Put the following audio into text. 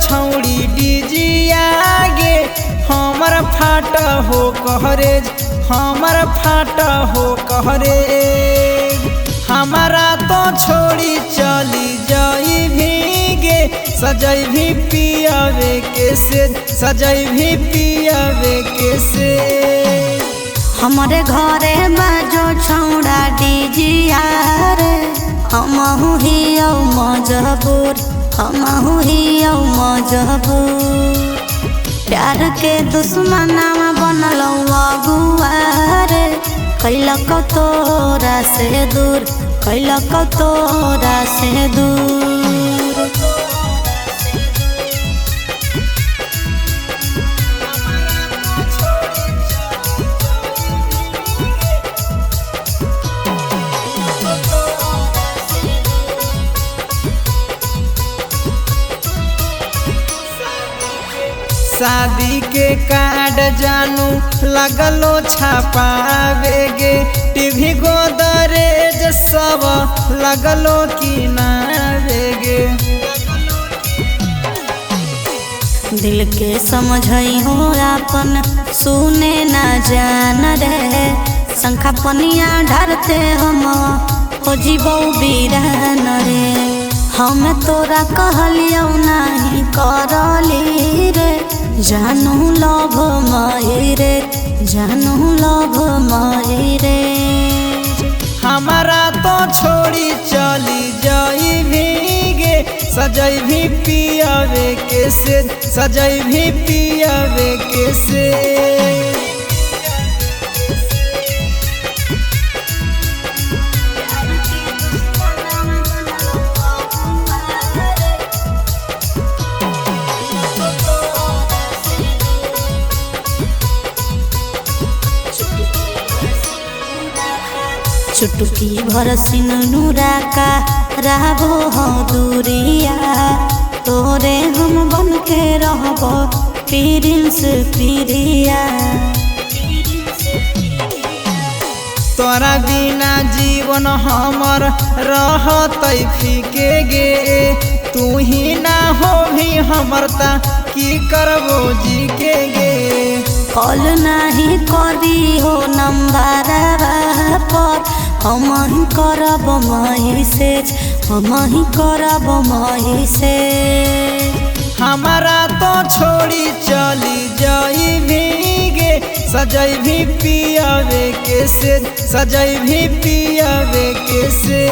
छौड़ी डीजिया गे, हमर फाट हो कहरेज, हमर फाट हो कहरेज। हमारा तो छोड़ी चली जाई भीगे, सजई भी पियावे के से, सजई भी पियावे के से। हमारे घरे बाजो छौड़ा डीजिया रे, हमहु हियौ मजबूर, हमहु हियौ मजबूर। प्यार के दुश्मनावा बनलौ अगुआ रे, कैलक तोरा से दूर, कैलक तोरा से दूर। शादी के कार्ड जानू लगलो छापावेगे, टीवी गोदरेज सब लगलो किनावेगे। दिल के समझई हो आपन सुने ना जान रे, शंखा पनिया ढारते हम हो जीवौ बीरान रे। हम तोरा कहलियौ नाही करली रे, जानू लव माई रे, जानू लव माई रे। हमारा तो छोड़ी चली जाई भीगे, सजई भी पियावे के से, सजई भी पियावे के से। चुटकी भर सिनुरा का रहबो हो दूरिया, तोरे हम बन के रहबो प्रिंस प्रिया। तोरा बिना जीवन हमर रहतै फीके गे, तू ही ना हो भी हमर ता की करबो जी के गे। कॉल नाही करी हो नंबर पर, हम ही करब मैसेज, हम ही करब मैसेज। हमारा तो छोड़ी चली जाई भीगे, सजई भी पियावे के से, सजई भी पियावे के से।